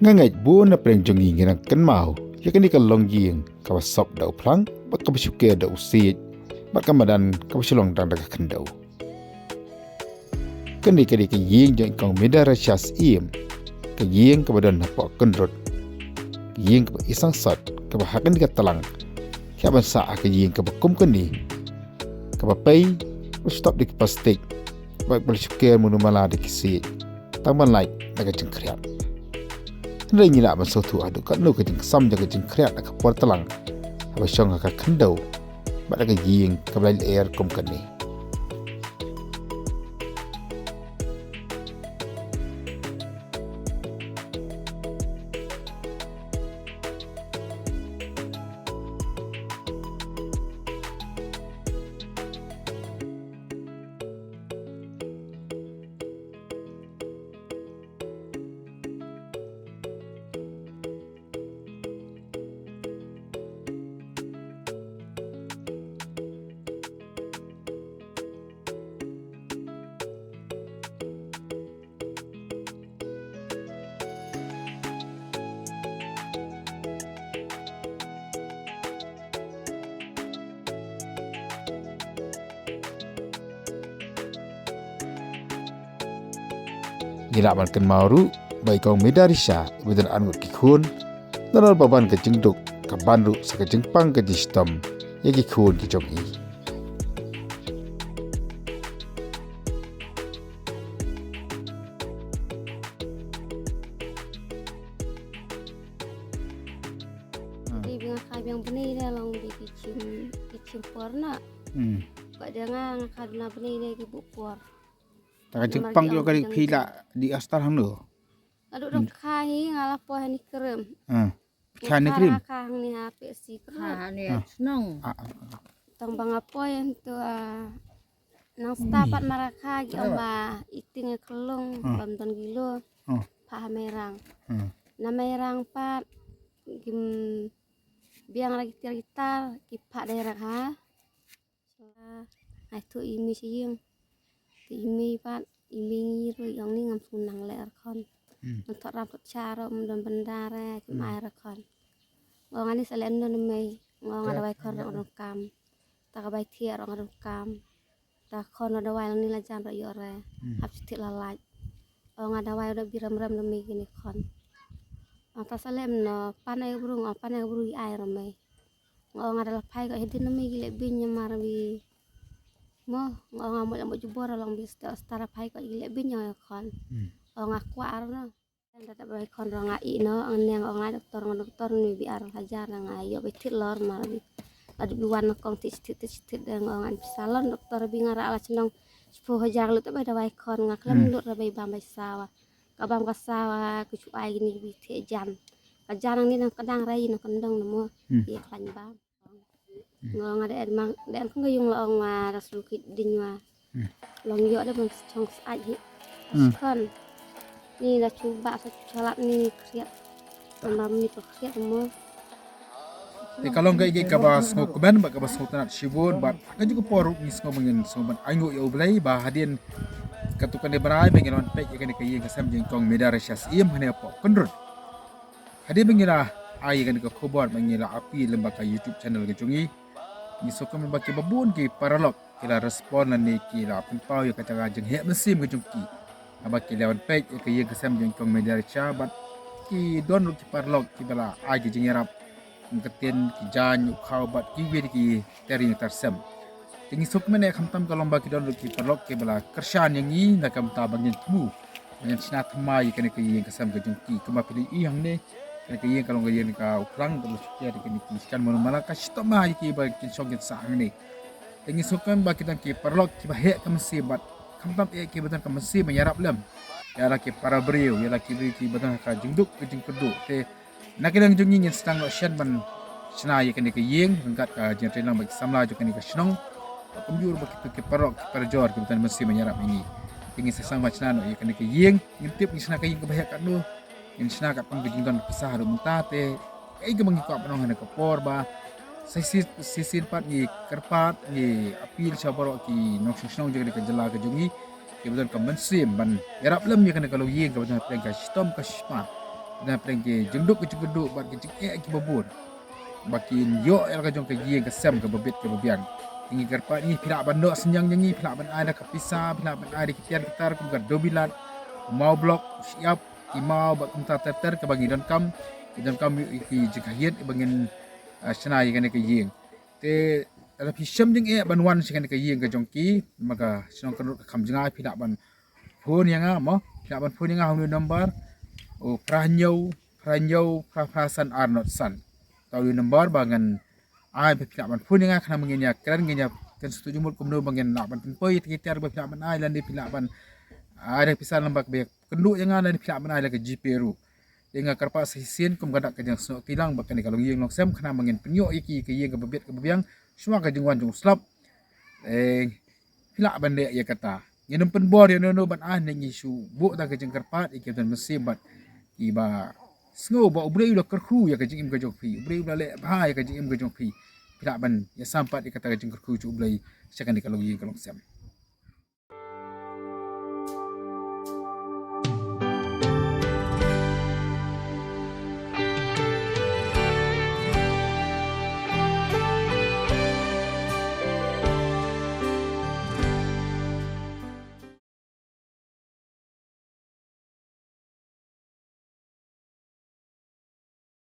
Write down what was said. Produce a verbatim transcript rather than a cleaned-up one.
Nga ngeit bun na pdeng jong ngi ngi dang kynmaw ïa kane ka longïing kaba sop da u phlang bad kaba shu ker da u siej bad ka madan kaba shu long tang da ka khyndew. Kane ka dei ka ïing jong i kong Midarisha Syiem, ka ïing kaba don hapoh Kynrut, ka ïing kaba i sangsot kaba ha kane ka tlang ki hap ban sah ha ka ïing kaba kum kane, kaba pei ba shu tap da ki plastik bad ba la shu ker mano mala da ki siej tang ban lait da ka jingkhriat. Hynrei ngi lah ban sngewthuh haduh katno ka jingsam jong ka jingkhriat ha ka por tlang haba shong ha ka khyndew bad ha ka ïing kaba la lyer kum kane. Ngi lah ban kynmaw ruh ba i kong Midarisha iba don ar ngut ki khun, nalor ba ban ka jingduk ka ban ruh sa ka jingpang ka jingshitom ïa ki khun ki jong i. Dei ba nga kha biang bnai leh long ba ki chim, ki chim por na. Hmm. Ba dei nga, nga kha duna bnai leh ki buh por. Ta ka jingpang ïoh ka ri phi la dih astar hangno? Aduh dong kha hi nga la poi hani krem. Ah. Phi kha ni krem? Kha hangne ha Pepsi krem. Kha hangne shnong. Ah. Tang ba nga poi hangto, ah, nang stad pat mara kha ki ong ba i tieng i khlong bym don gilo. Ah. Pha ha Mairang. Ah. Na Mairang pat kim biang ra ki tiar ki tar ki pha dei ra ha. Ai tu i mei sha ïing. Tu i mei pat, i mei ngi ruh i ong ni ngam sngewthuh leh ruh khon. Hmm. Ngam thok ram thok sha ruh, ngam don bynda re, kim ai ruh khon. Nga ong ani sa leh no na mei, nga ong nga dawai khon ruh nga donkam. Ta ka bai thiah ruh nga donkam. Ta khon ruh dawai lang ni la jan ruh ïoh re. Hmm. Hap shu thiah la lait. Ong nga dawai ruh bi rem rem na mei kine khon. Ong ta sa leh no, pan ai bru, ong pan ai bru i ai ruh mei. Nga ong nga da la phai ko hadien na mei ki leh beiñ namar bi. Mo, nga ong nga mo la mo jubor long bi sta, sta la phai ko ki leh beiñ ong khon. Hmm. Ong nga kwah ar no. Ynda ta bai khon rong nga i no, ang neng ong nga doktor nga doktor ni bi ar hajar nga ïoh bi thit lor mar bi. Adu bi wan kong thit thit thit thit nga ong nga bi salon doktor bi nga ra la chnong. Sepho hajar lut ta bai dawai khon nga khlem lut ra bai bam bai sawa. Ka bam ka sawa, ka chu ai ni bi thit jan. Ka jan ang ni nang ka dang rai nang ka ndong na mo. Hmm. Ye khlaiñ bam. Ngo nga da en mang, da en kong yung la ong wa da su ki ding wa. Hmm. Long yo da bang chong sa hi. Hmm. Kon. Ni da chu ba sa chu chalap ni kriat. Mam ni ko kriat mo. Te ka long ka ïa kaba sngewkmen bad kaba sngewtynnat shibun bad ka ju ka por ruh ngi sngew ba ngin sngew ban ainguh ïa U Blei ba hadien katto katne bnai ba ngin wan peit ïa kane ka ïing ka sem jong i kong Midarisha Syiem hangne hapoh Kynrut. Hadien ba ngi la ai ïa kane ka khubor ba ngi la appeal lyngba ka YouTube channel ka jong ngi. Ngi sngewkmen ba kiba bun ki paralok ki la respond lane ki la pynpaw ïa ka jaka jingheh mynsiem ka jong ki. Haba ki la wan peit ïa ka ïing ka sem jong i kong Midarisha bad ki don ruh ki paralok kiba la ai ki jingïarap. Ki ktien, ki jaiñ, u khaw bad kiwei de ki ter ïing ter sem. Te ngi sngewkmen eh khamtam ka long ba ki don ruh ki paralok kiba la kyrshan ïa ngi na ka bynta ba ngin thmu, ba ngin shna thymmai ïa kane ka ïing ka sem ka jong ki. Kumba phi la ïohi hangne, kane ka ïing ka long ka ïing ka u phlang ba la shu ker ïa kine ki skan mano mala, ka shitom bha ïa ki ba kin shong kin sah hangne. Te ngi sngewkmen ba ki don ki paralok kiba heh ka mynsiem bad khamtam eh kiba don ka mynsiem ban ïarap lem ïa la ki para briew, ïa la ki briew kiba don ka jingduk ka jingkyrduh. Te na ka liang jong ngi ngin sdang noh shen ban shna ïa kane ka ïing ryngkat ka jingïatreilang bad ki samla jong kane ka shnong. Bad kumjuh ruh bad kito ki paralok ki parajor kiba don mynsiem ban ïarap ïa ngi. Te ngin sa sdang ban shna noh ïa kane ka ïing, ngim tip ngin shna ka ïing kaba heh katno, ngin shna katkum ka jingdon pisa haduh mynta te kaei kaba ngi kwah ban ong ha kane ka por ba sa shisien, shisien pat ngi kyrpad, ngi appeal sha baroh ki nongshong shnong jong kane ka jylla ka jong ngi. Kiba don ka mynsiem ban ïarap lem ïa kane ka longïing kaba don hapdeng ka shitom ka shispah. na pdeng ki jingduk ki jingkyrduh bad ki jingeh kiba bun ba kin ïoh ïa la ka jong ka ïing ka sem kaba bit kaba biang. Te ngi kyrpad ïa ngi, phi lah ban noh synñiang ïa ngi, phi lah ban ai da ka pisa, phi lah ban ai da ki tiar ki tar kum ka dewbilat, maw blok, shyiap, ki maw bad kumta ter ter kaba ngi donkam, ngi donkam ïa ki jingkhaïit ba ngin ah, shna ïa kane ka ïing. Te lada phi shem jingeh ban wan sha kane ka ïing ka jong ki, ma ka shnong Kynrut ka Kham Jngai, phi lah ban phone ïa nga mo, phi lah ban phone ïa nga ha une u number, u phra hynñiew phra hynñiew phra phra san ar nod san. Te une u number ba ngan ai, phi lah ban phone ïa nga khnang ba ngin ïa kren, ngin ïa kren sngewthuh jingmut kumno ba ngin lah ban pynpoi ïa ki tiar ba phi lah ban ai, lane phi lah ban ai da pisa lem ba kynduh ïa nga, lane phi lah ban ai la ka GPay ruh. Te nga kyrpad sa shisien kum ka dak ka jingsnoh kti lang bad kane ka longïing longsem khnang ba ngin pynïoh ïa ki ka ïing kaba bit kaba biang shuwa ka jingwan jong u slap. Eh, phi lah ban leh ïa kata. Ngin ym pynbor ïa uno uno ban ai, ne ngi shu buh da ka jingkyrpad ïa ki don mynsiem bad kiba sngew ba U Blei u la kyrkhu ïa ka jingim ka jong phi, U Blei u la leh bha ïa ka jingim ka jong phi. Phi lah ban ïasam pat ïa kata ka jingkyrkhu jong U Blei sha kane ka longïing ka longsem.